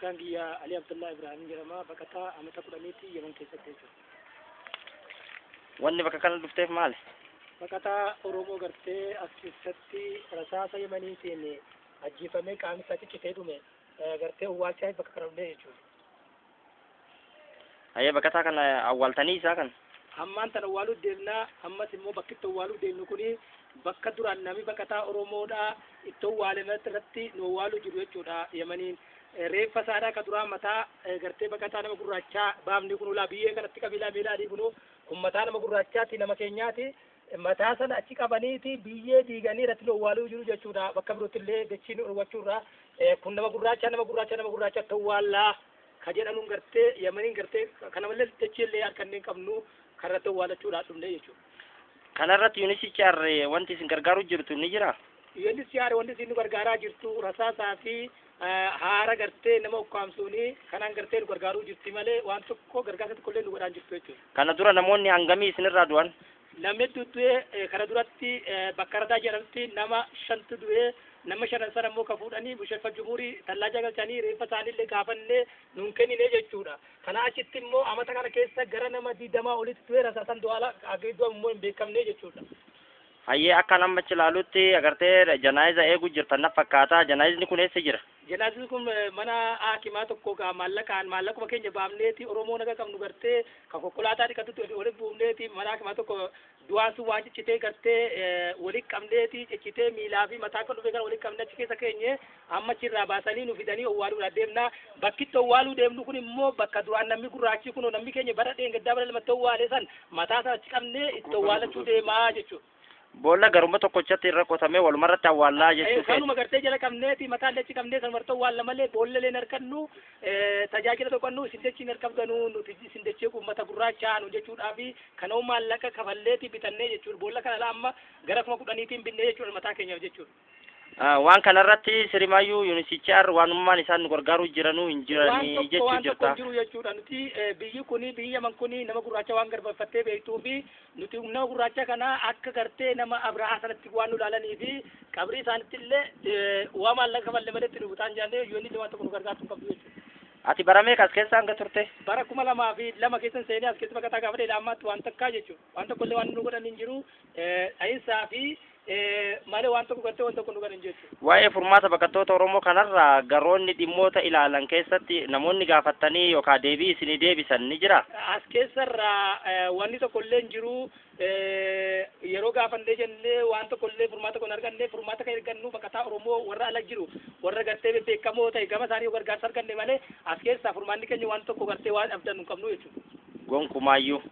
Maqaan kiyya Ali Abdullaa Ibrahim jedhama. Baqataa amata 10ti Yemen keessatti jechuudha. Wanni bakka kana dhufteef maali? Baqataa Oromoo gartee as keessatti rasaasa Yemeniitiin ajjeefamee qaamni isaa ciccitee dhume gartee owwaalchaa bakka kana dhufne jechuudha. Hayyee, baqataa kana awwaaltanii isaa kan? Ammaan tana awwaaluu deemnaa. Ammas immoo bakki itti awwaaluu deemnu kuni bakka duraan namni baqataa Oromoodhaa itti awwaalame irratti nu awwaaluu jiru jechuudha Yemeniin. Reeffa isaadhaa ka duraan mataa gartee baqataa nama gurraachaa baafni kun ulaa biyyee kanatti qabiilaa miilaadii kunu kun mataa nama gurraachaati, nama keenyaati. Mataa sana achi qabaniiti biyyee diiganii irratti nu awwaaluu jiru jechuudha. Bakka birootti illee dachiin dhowwachuurraa kun nama gurraacha, nama gurraacha, nama gurraacha itti awwaallaa ka jedhanuun gartee Yemeniin gartee kana malee dachii illee harka hin qabnu karratti awwaalachuudhaa dhufne jechuudha. Kanarratti UNHCR wanti isin gargaaru jirtu ni jira? UNHCR wanti isin nu gargaaraa jirtu rasaasaa fi haara gartee nama ukkaamsuuni kanaan gartee nu gargaaruu jirti malee waan tokko gargaarsa tokko illee nu godhaan jirtu jechuudha. Kana dura namoonni hangamii isinirraa du'an? Namni hedduu du'ee. Kana duratti bakka Radaa jedhamti nama shantu du'ee. Nama shanan sana immoo ka fuudhanii Musheeffa Jumuurii tallaaja galchanii reeffa isaaniillee gaafannee nuun kennine jechuudha. Kana achitti immoo amata kana keessa gara nama 20 olitti du'ee, rasaasan du'aala du'a immoo hin beekamne jechuudha. Hayyee, akka nama achi ilaalutti agartee janaayiza eeguu jirtan na fakkaata. Janaayizni kun eessa jira? Janaazilli kun mana hakimaa tokko gaa maallaqaan maallaquma keenya baafneeti Oromoo naga qabnu gartee kan konkolaataa dhiqatutti walitti buufneeti mana hakimaa tokko du'aan sun waan ciccitee gartee walitti qabneeti ciccitee miilaa fi mataa kan dhufe kana walitti qabne achi keessa keenye amma achirraa baasanii nu fidanii owwaaluudhaaf deemna. Bakki itti owwaaluu deemnu kun immoo bakka duraan namni gurraachi kun namni keenya bara dheengaddaa bara lamatti owwaale san mataa sana achi qabnee itti owwaalachuu deemaa jechuudha. Boolla garuma tokkochatti irra qotamee walumarratti awwaallaa jechuu feeti. Kanuma gartee jala qabneeti mataa illee achi qabnee sanumarratti awwaalla malee boolla illee hin harkannu, tajaajila tokko isin dachii hin harkabdanu, nuti isin dachee uummata gurraachaa nu jechuudhaafi kanoo maallaqa kafalleeti bitannee jechuudha. Boolla kana laa amma gara 10,000tiin binnee jechuudha mataa keenyaaf jechuudha. Waan kanarratti sirimaayyuu UNHCR waanummaan isaan nu gargaaruu jiranuu hin jiranii waan tokko jechuu waan tokko jirta. hin jiru jechuudha. Nuti biyyi kuni, biyyi Yaman kuni nama gurraacha waan garbafattee beektuu fi nuti nama gurraacha kana akka gartee nama Abrahaa sanatti waan nu ilaalanii fi qabrii isaanitti illee waa maallaqa kafalle malee itti nu butaan jaallee yoonni illee waan tokko nu gargaartuu hin qabdu jechuudha. Ati bara meeqa as keessa hanga turte? Bara 2002 keessa seenee as keessa baqataa gaafa dheedha ammaatti waan takkaa jechuudha. Waan tokko illee waan nu godhan hin jiru. Dhahinsaa fi malee waan tokko gartee waan tokko nu godhan jechuudha. Waa'ee furmaata baqattoota Oromoo kanarraa garoonni dhimmoota ilaalan keessatti namoonni gaafattanii yookaan deebii isinii deebisan ni jira? As keessarraa wanni tokko illee hin jiru. Yeroo gaafannee jennee waan tokko illee furmaata tokko hin arganne. Furmaata kan argannu baqataa Oromoo warra ala jiru, warra gartee bebbeekamoo ta'e gama isaanii yoo gargaarsa arganne malee as keessaa furmaanni keenya waan tokko gartee waan abdannu hin qabnu jechuudha. Gonkumaayyuu.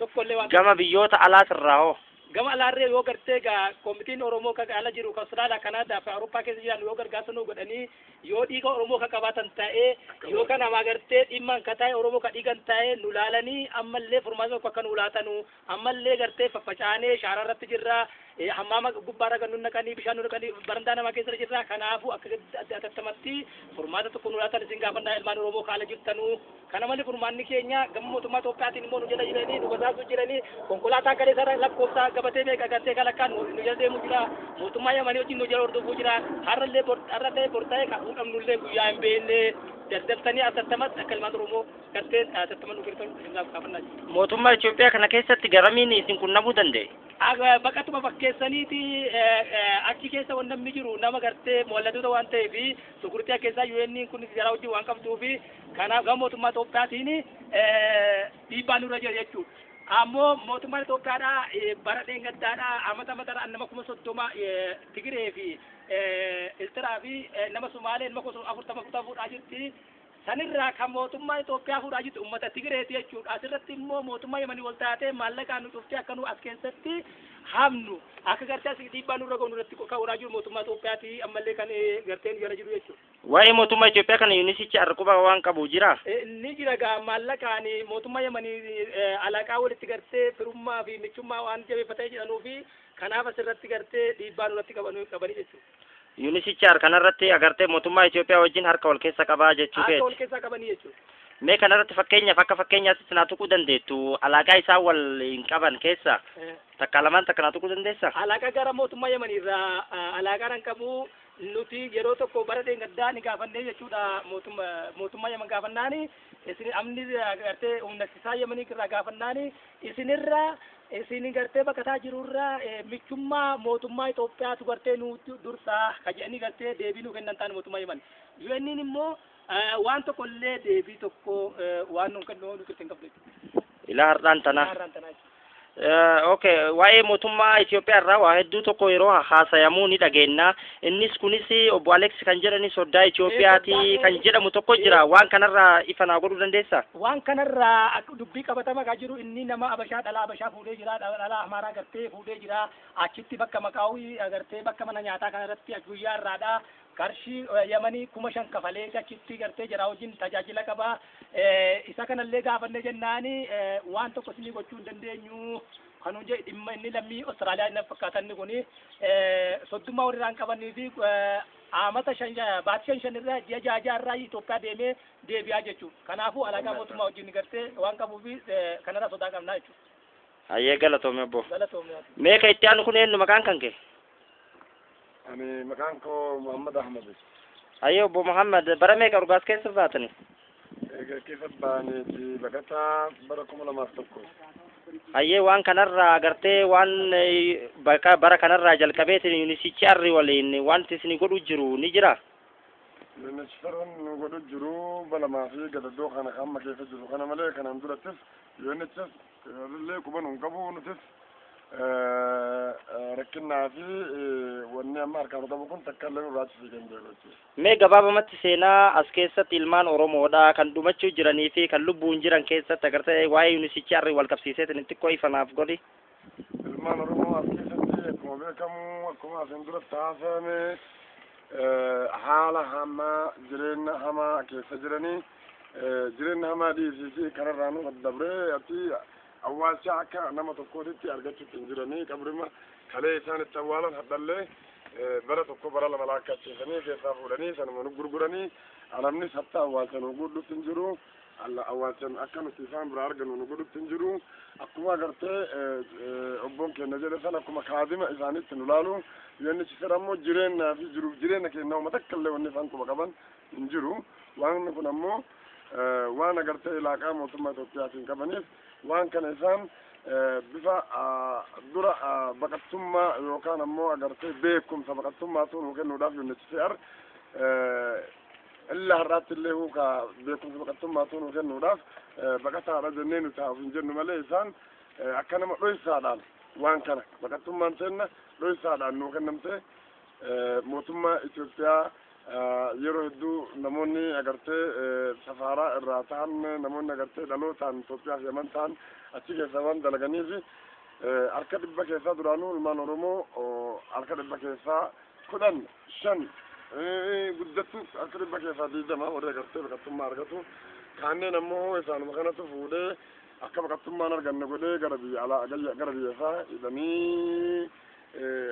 Tokko illee waan Gama biyyoota alaatirraa hoo? Gama alaarree yoo gartee gaa koomitiin Oromoo kan ala jiru kan Austraaliyaa, Kanaadaa fi Awurooppaa keessa jiran yoo gargaarsa nu godhanii, yoo dhiiga Oromoo kan qabaatan ta'ee, yoo kan namaa gartee dhimmaan ka ta'e Oromoo ka dhiigan ta'ee nu laalanii ammallee furmaata tokko akka nu laatanu. Ammallee gartee faffacaanee shaaraa irratti jirra, hammaama gubbaarra kan nu naqanii, bishaan nu naqanii, barandaa namaa keessa jirra. Kanaafuu akka atattamatti furmaata tokko nu laatan isin gaafannaa, ilmaan Oromoo kaala jirtanuu. Kana malee furmaanni keenya gama mootummaa Itoophiyaatiin immoo nu jala jiranii, nu basaasuu jiranii. Konkolaataa galee sana lakkoofsa gabatee meeqa gartee kalakkaan nu jala deemuu jira. Mootummaa Yamanii wajjin nu jala hordofuu jira. Har'allee har'a ta'e bor ta'e kan fuudhamnullee guyyaa hin beekne. Daldaltanii atattamatti akka ilmaan Oromoo gartee atattama nu gargaaru isin gaafannaa jira. Mootummaa Itoophiyaa kana keessatti garamiin isin qunnamuu danda'e? Baqatuma fakkeessaniiti achi keessa waan namni jiru nama gartee mo'allatoota waan ta'eef security keessaa UN kun jara wajjin waan qabduufi kanaaf gama mootummaa Itoophiyaatiin dhiibbaan nurra jira jechuudha. Ammoo mootummaan Itoophiyaadhaa bara dheengaddaadhaa amata amatarraa nama 30,000 Tigiree fi Iltiraa fi nama Sumaalee nama 40,000 40 fuudhaa jirti. Sanirraa kan mootummaa Itoophiyaa fuudhaa jirtu uummata Tigireeti jechuudha. Asirratti immoo mootummaa Yemanii wal taatee maallaqaan nu dhuftee akka nu as keessatti hamnu, akka gartee asii dhiibbaa nurra ga'u nurratti ka'uudhaa jiru mootummaa Itoophiyaati ammallee kan gartee nu jala jiru jechuudha. Waa'ee mootummaa Itoophiyaa kana UNHCR quba waan qabu jira? Ni jira gaa, maallaqaan mootummaa Yemanii alaqaa walitti gartee firummaa fi michummaa waan jabeeffatee jedhanuu fi kanaaf asirratti gartee dhiibbaa nurratti qabanii jechuudha. UNHCR kanarratti agartee mootummaa Itoophiyaa wajjin harka wal keessa qabaa jechuu Harka wal keeti. keessaa qabanii jechuudha. Mee kanarratti fakkeenyaaf akka fakkeenyaatti naa tuquu dandeettu alaaqaa isaan wal hin qaban keessa takka lamaan takka naa tuquu dandeessa? Alaaqaa gara mootummaa Yemanii irraa alaaqaan kan qabu Nuti yeroo tokko bara dheengaddaa ni gaafannee jechuudha mootummaa Yaman gaafannaani isin amni gartee humna ittisaa Yamanii irraa gaafannaani isinirraa isin gartee baqataa jirurraa michummaa mootummaa Itoophiyaatu gartee nu dursaa ka jedhanii gartee deebii nu kennan taane mootummaa Yaman. UN'n immoo waan tokko illee deebii tokko waan nu kennu nuti hin qabdu jechuudha. Ilaa har'aan tana. Har'aan tana jechuudha. Okay, waa'ee mootummaa Itoophiyaa irraa waa hedduu tokko yeroo haasayamuu ni dhageenya. Innis kunis obbo Alex kan jedhani soddaa Itoophiyaati kan jedhamu tokko jira. Waan kanarraa ifa naa godhuu dandeessaa? Waan kanarraa akka dubbii qabatama kan jiru inni nama Abashaa dhalaa Abashaa fuudhee jira, dhalaa Amaaraa gartee fuudhee jira. Achitti bakka maqaawii gartee bakka mana nyaataa kanarratti guyyaa irraadha. Qarshii Yamanii 5,000 kafalee achitti gartee jara wajjin tajaajila qaba. Isa kanallee gaafannee jennaani waan tokko isinii gochuu hin dandeenyu. Kanuun jedhe dhimma inni lammii Austraaliyaa inni fakkaatan kuni soddummaa warri irraan qabanii fi amata shan baatii shan shan irraa ji'a ja'a ja'a irraa Itoophiyaa deemee deebi'aa jechuudha. Kanaafuu alagaa mootummaa wajjin gartee waan qabuuf kanarraa sodaa qabnaa jechuudha. Hayyee galatoome obbo. Galatoome. Mee kan itti aanu kun eenyu maqaan kan kee? Ani maqaan koo Muhammad Ahmad. Hayyee obbo Muhammad, bara meeqa urgaas keessa baatani? Egaa keessa baaneeti baqataa bara 2001. Hayyee, waan kanarraa agartee waan baqa bara kanarraa jalqabeetiin UNHCR waliin wanti isin godhu jiru ni jira? UNHCR nu godhu jiru balamaa fi gadaddoo kana amma keessa jiru kana malee kanaan durattis UNHCR illee quba nu hin qabu. Nutis rakkinnaa fi wanni amma harkaan qabu kun takka illee nurraa achisii kan beeku jechuudha. Mee gabaabamatti seenaa as keessatti ilmaan Oromoodha kan dhumachuu jiranii fi kan lubbuun jiran keessatti agartee waa'ee UNHCR wal qabsiiseetiin xiqqoo ifanaaf godhi. Ilmaan Oromoo as keessatti akkuma beekamu, akkuma asiin duratti haasa'ame, haala hamaa jireenya hamaa keessa jiranii, jireenya hamaa dhiisii fi kanarraa nu dabree ati awwaalcha akka nama tokkootitti argachuutti hin jiranii. Qabrima kalee isaan itti awwaalan hadhallee bara tokko bara lama laakkachiisanii keessaa fuudhanii sanuma nu gurguranii. Alamnis hatta awwaalcha nu godhutti hin jiru, awwaalchan akka nuti isaan biraa argannu nu godhutti hin jiru. Akkuma agartee obboon keenya jedhe san akkuma kaadima isaanitti nu laalu. UNHCR ammoo jireenyaa fi jiruuf jireenya keenya uummata takka illee wanni isaan quba qaban hin jiru. Waan kun ammoo waan agartee ilaaqaa mootummaa Itoophiyaatiin qabaniif waan kana isaan bifa dura baqattummaa yookaan ammoo agartee beekumsa baqattummaatu nu kennuudhaaf UNHCR illa har'aatti illee huuka beekumsa baqattummaatu nu kennuudhaaf baqataadha jennee nu taa'uuf hin jennu malee isaan akka nama dhoysaadhaan waan kana baqattummaan seenna dhoysaadhaan nuu kennamte. Mootummaa Itoophiyaa yeroo hedduu namoonni agartee safaaraa irraa ta'an, namoonni agartee dhalootaan Itoophiyaa fi Yaman ta'an achi keessa waan dalaganiif harka 100 keessaa duraanuu ilmaan Oromoo harka 100 keessaa 10, 5, guddattu harka 100 keessaa 20 warri agartee baqattummaa argatu. Kanneen ammoo isaanuma kanatu fuudhee akka baqattummaan arganne godhee gara biyya alaa gara biyya isaa hidhanii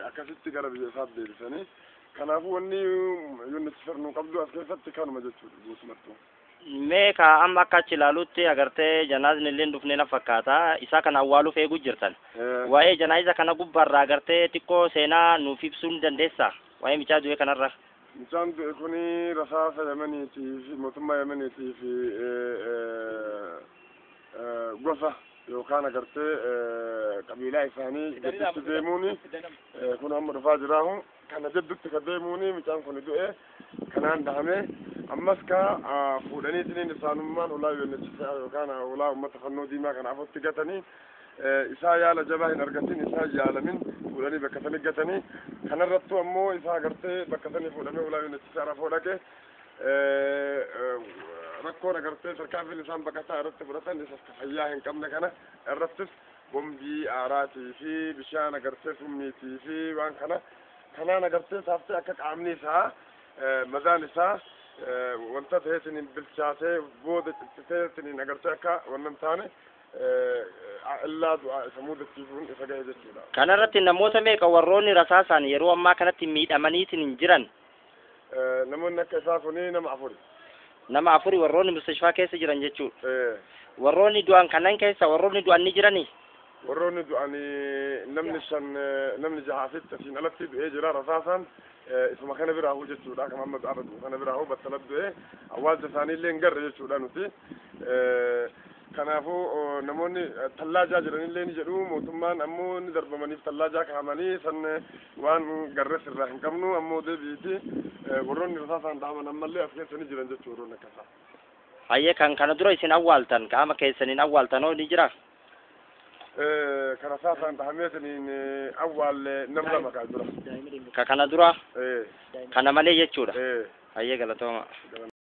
akkasitti gara biyya isaatti deebisanii. Kanaafuu wanni UNHCR nu qabdu as keessatti kanuma jechuudha guutumattuu. Mee ka amma akka achi ilaalutti agartee janaazni illee dhufnee na fakkaata. Isaa kana awwaaluuf eeguu jirtan. Waa'ee janaaza kana gubbaarraa agartee xiqqoo seenaa nuuf ibsuu ni dandeessaa? Waa'ee mucaa du'e kanarra. Mucaan du'e kuni rasaasa Yamaniitii fi mootummaa Yamaniitii fi gosa yookaan agartee qabiilaa isaanii jidduutti deemuuni kun amma dhufaa jiraahu kana jidduutti ka deemuuni mucaan kun du'e. Kanaan dhahame ammas ka fuudhaniitiin isaanummaan ulaa UNHCR yookaan ulaa uummata fannoo diimaa kana afutti gatanii, isaa yaala jabaa hin argatin, isaa yaalamin fuudhanii bakka sanii gatanii. Kanarrattu ammoo isaa agartee bakka sanii fuudhamee ulaa UNHCR afoo dhaqe rakkoon agartee tarkaanfiin isaan baqataa irratti fudhatan isa fayyaa hin qabne kana irrattis bombii aaraatii fi bishaan agartee summiitii fi waan kana kanaan agartee saaftee akka qaamni isaa madaan isaa wanta ta'eetiin bilchaatee booda cicciteetiin agartee akka wannan taane illaa du'aa isa mudachiisuun isa gahe jechuudha. Kanarratti namoota meeqa warroonni rasaasaan yeroo ammaa kanatti miidhamaniitiin hin jiran? Namoonni akka isaa kuni nama afuri. Nama afuri warroonni mustashfaa keessa jiran jechuudha. Warroonni du'an kanan keessa warroonni du'an ni jiranii? Warroonni du'anii namni 5, namni 6 asitti asiin alatti du'ee jira rasaasaan, isuma kana biraa hoo jechuudha. Kan amma du'aa du'u kana biraa hoo battalatti du'ee awwaalcha isaanii illee hin garre jechuudha nuti. Kanaafuu namoonni tallaajaa jiranillee ni jedhu, mootummaan ammoo ni darbamaniif tallaajaa kaa'amanii san waan garres irraa hin qabnu. Ammoo deebiiti warroonni rasaasaan dhahaman ammallee as keessa ni jiran jechuu, warroonni akkasaa. Hayyee, kan kana dura isin awwaaltan, qaama keessaniin awwaaltan hoo ni jira? Kan rasaasaan dhahameetiniin awwaalle nam 2 kaa dura. Ka kana dura kana malee jechuudha. Hayyee, galatooma.